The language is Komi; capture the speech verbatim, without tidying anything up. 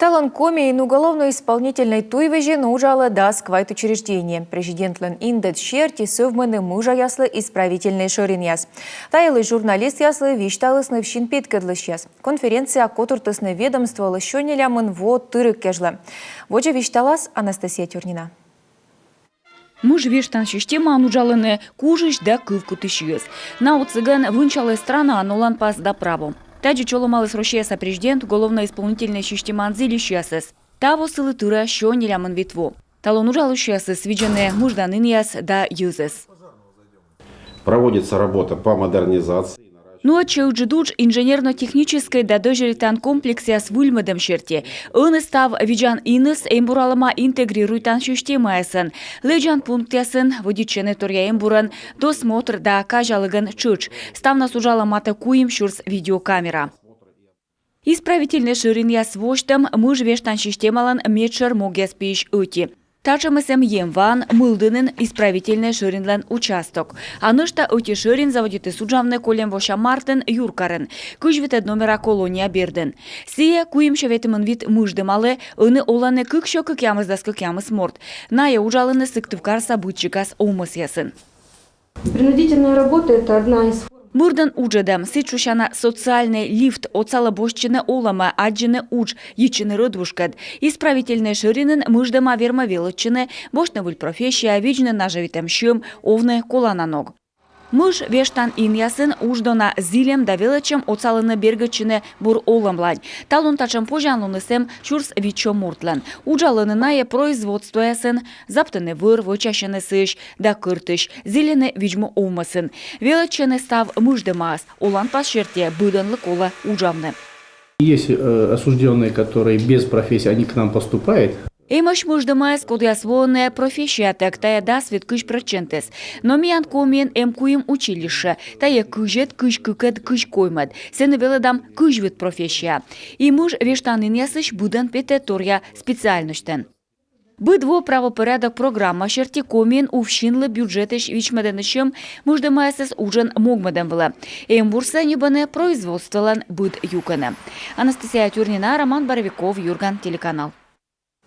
Талун Комиын уголовно-исполнительнӧй туйвизьын уджалӧ дас квайт учреждение. Президентлӧн индӧд серти сӧвмӧны мыжаяслы исправительнӧй шӧринъяс. Та йылысь журналистъяслы висьталісны всин петкӧдлысьяс. Конференция котыртісны ведомстволы сё нелямын во тыриг кежлӧ. Водзӧ висьталас Анастасия Тюрнина. Мыж вештан системаын уджалӧны кужысь да кывкутысь йӧз. На отсӧгӧн вынсялӧ странаын оланпас да право. Тадзи чолӧмаліс Россияса президент уголовно-исполнительнӧй системаын зільысьясӧс. Таво сылы тырӧ сё нелямын вит во. Талун уджалысьясӧс видзӧны мыждан инъяс да йӧзӧс. Проводится работа по модернизации. Нуӧдсьӧ ыджыд удж инженерно-техническӧй да дӧзьӧритан комплексъяс выльмӧдӧм серти. Ӧні став видзан иныс эмбуралӧма интегрируйтан системаясӧн. Лэдзан пунктъясын вӧдитчӧны торъя эмбурӧн досмотр да казялігӧн тшӧтш. Ставнас уджалӧ матӧ куим сюрс видеокамера. Исправительнӧй шӧринъяс восьтӧм мыж вештан системалӧн медшӧр могъяс пиысь ӧти. Татшӧмыс эм Емваын, Мылдінын, исправительнӧй шӧринлӧн участок. А нӧшта ӧти шӧрин заводитіс уджавны кольӧм вося мартын Юркарын, кызь витӧд номера колония бердын. Сійӧ куимсё ветымын вит мыждӧмалы, ӧні олӧны кыксё кӧкъямысдас кӧкъямыс морт. Найӧ уджалӧны Сыктывкарса быд сикас овмӧсъясын. Принудительная работа — это одна из форм. Мырдӧн уджӧдӧм, сідз шусяна социальнӧй лифт, отсалӧ босьтчыны олӧмӧ, аддзыны удж, йитчыны рӧдвужкӧд. Исправительнӧй шӧринын мыждӧма вермӧ велӧдчыны, босьтны выль профессия, видзны нажӧвитӧм сьӧм, овны колана ног. Мыж вештан инъясын удждона зільӧм да велӧдчӧм отсалӧны бергӧдчыны бур олӧмлань. Талун татшӧм позянлуныс эм сюрс витсё мортлӧн. Уджалӧны найӧ производствоясын, заптӧны вӧр, вӧчасьӧны сыысь да кӧртысь, зільӧны видз-му овмӧсын. Велӧдчӧны став мыждӧмаӧс, оланпас серти быдӧнлы колӧ уджавны. Есть э, осужденные, которые без профессии, они к нам поступают. Эмӧсь мыждӧмаӧс, кодъяс воӧны профессиятӧг, тайӧ дас вит-кызь прӧчентыс. Но миян Комиын эм куим училище, тайӧ кызьӧд, кызь кыкӧд, кызь коймӧд. Сэні велӧдам кызь вит профессия. И мыж вештан инъясысь быдӧн петӧ торъя специальносьтӧн. Быд во правопорядок программа серти Комиын увсинлы бюджетысь вичмӧдӧны сьӧм мыждӧмаясӧс уджӧн могмӧдӧм вылӧ. Эмбурсӧ ньӧбӧны производстволӧн быд юкӧнӧ. Анастасия Тюрнина, Роман Боровиков, «Юрган» телеканал.